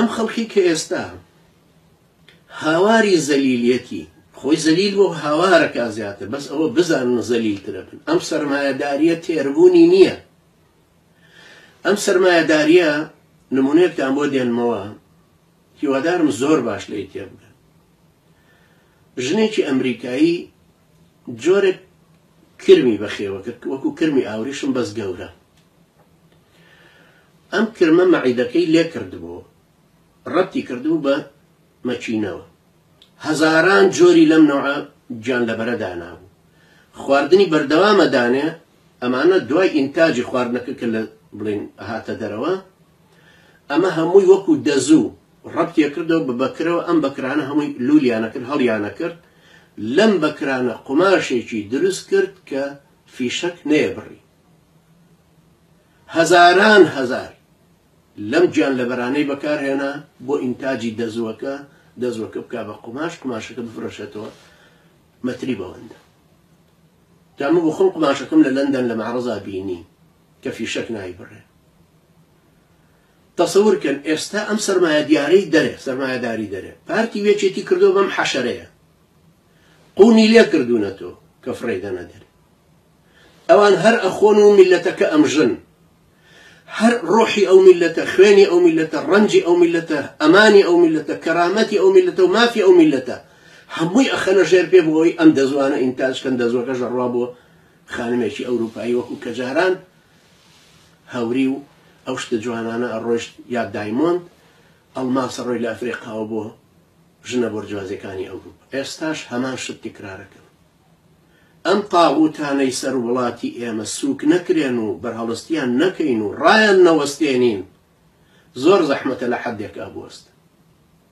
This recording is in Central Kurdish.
ئەم خەڵکی کە ئێستا هاواری زەلیلیەتی خۆی زەلیل بۆ هاوارەکە زیاتر بەس ئەوە بزانن زەلیلترە بن ئەم سەرمایەداریە تێربوونی نییە ئەم سەرمایەداریە نمونەیەکتان بۆ دێنمەوە هیوادارم زۆر باش لێی تێبگەن ژنێکی ئەمریکایی جۆرێک کرمی بەخێوە کرد وەکو کرمی ئاوریشم بەس گەورە ئەم کرمە مەعیدەکەی لێ کردبوو ڕەبتی کردبوو بە مەکینەوە هەزاران جۆری لەم نەوعە گیانلەبەرە دانابوو خواردنی بەردەوامە دانێ ئەمانە دوای ئینتاجی خواردنەکە کە لە بڵین هاتە دەرەوە ئەمە هەمووی وەکو دەزوو ڕەبتێ کردەوە بە بەکرەوە ئەم بەکرانە هەمووی لولیانە کرد هەڵیانە کرد لەم بەکرانە قوماشێکی دروست کرد کە فیشەک نەیەبڕی هەزاران هەزار لەم گیانلەبەرانەی بەکارهێنا بۆ ئینتاجی دەزووەکە، دەزووەکە بکا بە قوماش، قوماشەکە بفرۆشێتەوە مەتری بەوەندە. جا من بۆ خۆم قوماشەکەم لە لەندەن لە مەعرەزا بینی کە فیشەک نایبڕێ. تەسەور کەن ئێستا ئەم سەرمایەدیارەی دەرێ، سەرمایەداری دەرێ، پارتی و یەکێتی کردووە بەم حەشەرەیە. قوونی لێ کردوونەتەوە کە فڕێی دەنە دەرێ. ئەوان هەر ئەخۆن و میللەتەکە ئەمژن. هەر ڕۆحی ئەو میللەتە، خوێنی ئەو میللەتە، ڕەنجی ئەو میللەتە، ئەمانی ئەو میللەتە، کەرامەتی ئەو میللەتە و مافی ئەو میللەتە هەمووی ئەخەنە ژێر پێ بۆ ئەوەی ئەم دەزوانە ئینتاج کەن، دەزوەکەش ئەڕوا بۆ خانمێکی ئەوروپایی وەکو کە جاران هەوری و ئەو شتە جوانانە ئەڕۆیشت یا دایمۆند ئەڵماس ئەڕۆی لە ئەفریقاوە بۆ ژنە بۆرجوازیەکانی ئەوروپا ئێستاش هەمان شت تکرارەکەن. ئەم تاغوتانەی سەر وڵاتی ئێمە سوک نەکرێن و بەرهەڵستیان نەکەین و ڕایان نەوەستێنین زۆر زەحمەتە لە حەدێکا بوەستن.